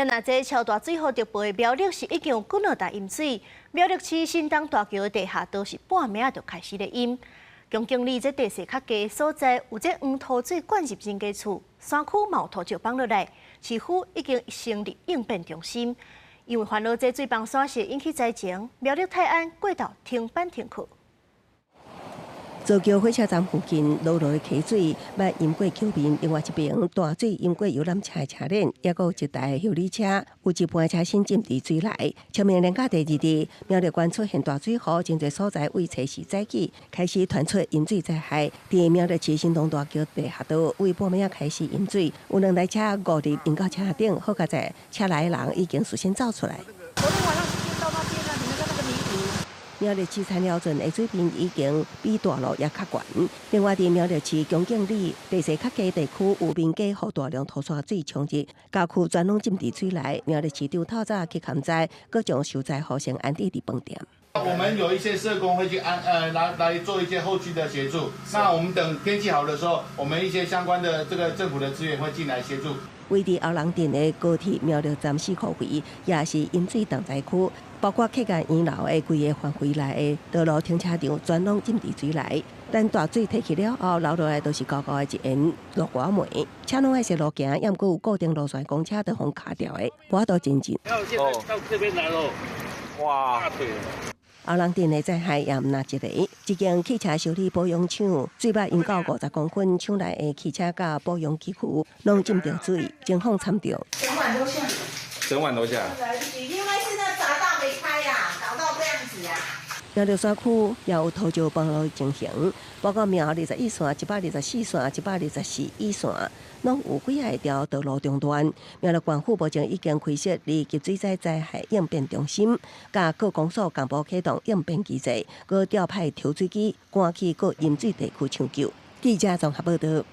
若這超大水雨著爆的苗栗市已經有幾落台淹水，苗栗市新東大橋的地下道是半暝仔就開始咧淹。恭敬里這地勢較低所在，有這黃土水灌入人家厝，山區嘛有土石崩落來，市府已經成立應變中心。因為煩惱這水崩山勢引起災情，苗栗泰安過晝停班停課。造橋火車站附近落落的溪水，捌淹過橋面，另外一邊大水淹過遊覽車的車輪，抑閣有一台休旅車，有一半車身浸佇水內。清明連假第二日，苗栗縣出現大水雨，真濟所在為初時早起開始傳出淹水災害。佇苗栗市新東大橋地下道，為半暝仔開始淹水，有兩台車誤入淹到車頂，好佳哉車內人已經事先走出來。昨天晚上就到那邊了，你們看那個泥土。苗栗市田寮鎮的水平已經比大路也較懸。另外，佇苗栗市恭敬里地勢較低地區，有民家予大量土沙水沖入，家具全攏浸佇水內。苗栗市長透早去勘災，閣將受災戶先安置佇飯店。我們有一些社工會去安，來做一些後續的協助。那我們等天氣好的時候，我們一些相關的這個政府的資源會進來協助。位佇後龍鎮的高鐵苗栗站四箍圍，也是淹水重災區，包括客家園樓的規个範圍內的道路停車場全攏浸佇水內。等大水退去了後，留落來都是厚厚的一層落瓜梅，車攏愛踅路行，猶閣有固定路線公車都予卡掉的，無法度前進。到現在到這邊來咯，哇！大腿。後龍鎮的災害也毋但一個，一間汽車修理保養廠，水壩淹到50公分，廠內的汽車佮保養機具攏浸著水，情況慘重。整晚都下。整晚都下。來不及，因為是那閘道沒開呀，搞到這樣子呀。苗栗山區也有土石崩落情形，包括苗21線、124線、124乙線，攏有幾仔條道路中斷。苗栗縣府目前已經開設二級水災災害應變中心，佮各公所同步啟動應變機制，閣調派抽水機趕去各淹水地區搶救。記者綜合報道。